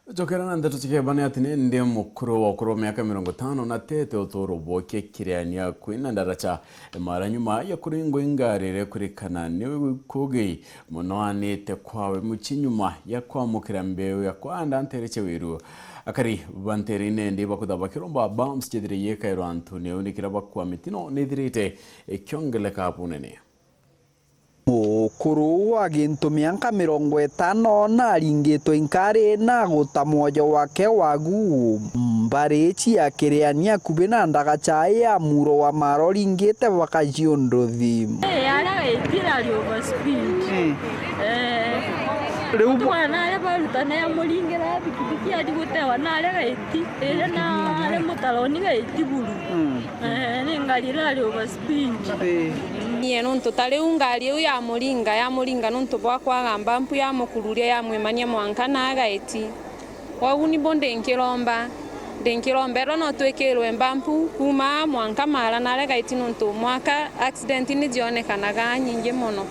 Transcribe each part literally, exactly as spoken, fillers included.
Tucokera na ndeto cikeba ni ati ni ndi mukuru wa ukuru wa miaka mirongo itano na tete uturo bwokie kiriania kwina ndaracha mara nyuma ya kuringwa ingari iria ikwirikana ni kugi muno anite kwawe mucii nyuma ya kwamukira mbeu ya kwanda ntere cia wiru. Akari ba ntere ine ndi bakuthaba kiromba bumps jethire yekairwa antu ni unikira bakwa mitino nithirite ikiongeleka bunene. Mukuru wa gintu mianka mirongo itano naringitwe inkari na guta mwoyo wake wagu. Mbari cia kiriania akubi na ndagacha ya muro wa maro ringite bakaciunduthi. Ee, aria gaiti rari over speed. Mm. Ee. Riu bo- Twana aria barutana ya muringira bikibiki ari gutewa na aria gaiti. Iri na aria mutaroni gaiti buru. Mm. Ee, ni ngari irari over speed. Ii. Niĩ nuntu ta riu ngari iu ya muringa, ya muringa nuntu bwa kwaga mbampu ya mukururia ya mwimania mwanka na agaiti. Kwou ni bo ndinkiromba, ndinkiromberwa no twikirwe mbampu kuuma mwanka mara na aria gaiti nuntu mwaka accident ni cionekanaga nyingi muno.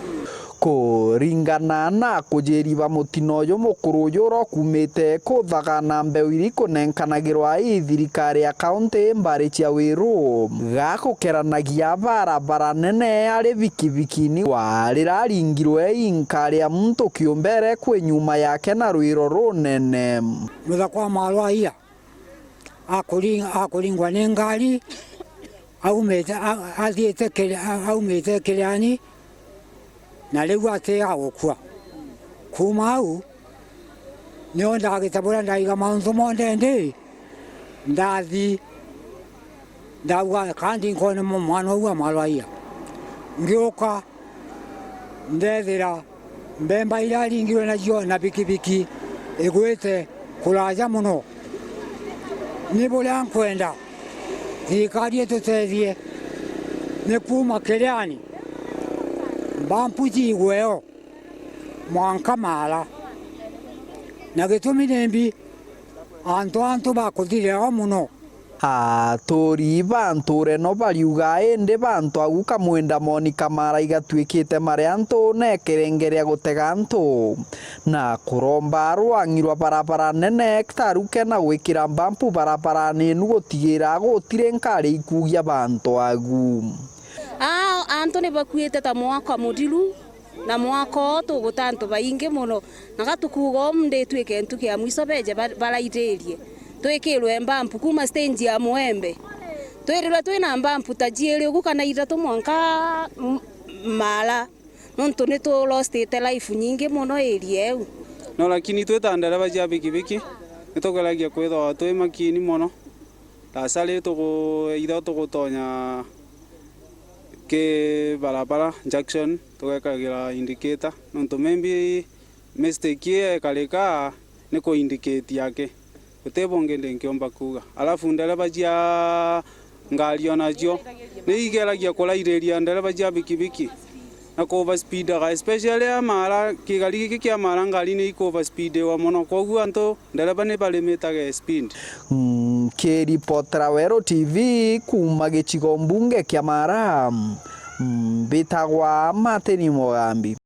Kuringana na akujiri ba mutino uyu, mukuru uyu urokumite kuthagana mbeu iri kunenkanagirwa i thirikari ya kaunti mbari cia wiru, gakukeranagia barabara nene ari bikibikini wa riraringirwe inka ria muntu kiumbere kwi nyuma yake na rwiro runene. Muthakwa wa Marwaia akuri-, akuringwa ni ngari, aumite, a-, athiite Kiri-, a-, aumite Kiriani, na riu atiga gukua. Kuuma au, nio ndagita buria ndaiga mauntu monthe ndi, ndathi, ndauga, kandi nkone mu-, mwana uu wa Marwaia. Ngiuka, ndethira mbemba iria aringirwe nacio na bikibiki igwite kuraja muno. Ni buria nkwenda thirikari itutethie ni kuuma Kiriani, mbampu ciigwe o mwanka Mara. Na gitumi nimbi antu antu bakuthirira o muno. Aturi ba nture no bariuga, indi ba antu agu kamwenda moni kamara igatuikite mari antu na ikerenge ria gutega antu, na kuromba rwang'i rwa barabara nene taruke na gwikira mbampu barabarani inu gutigira gutiri nkari ikugia ba antu agu. Aa antu ni bakuite ta mwaka muthiru. Na mwaka uu tuguta antu baingi mono, na ga tukuuga uu ndi itwike ntuku ya mwiso beeje ba-, baraithirie, twikirwe mbampu kuuma stage ya Mwembe, twirirwe twina mbampu ta ciiri ugu kana ithatu mwanka m-, Mara, nontu ni tulostite life nyingi mono area iu. No, lakini twi ta ndereba cia bikibiki, ni tugeragia kwithagwa twi makini mono. Tasa ri tugu-, itho tugutonya ki barabara junction, tugekagira indicator, nontu maybe mistake ii ekarika ni ku indicate aki. Guti bungi ndinkiumba kuuga. Alafu ndereba cia ngari onacio ni igeragia kurairiria ndereba cia bikibiki na ku overspeedaga, especially a Mara, kigari giki kia Mara ngari ni iku overspeediwa mono, kwoguo antu ndereba ni balimitaga speed. Nkiripotera Weru T V kuuma gicigo mbunge kia Mara, mbitagwa Martin Mugambi.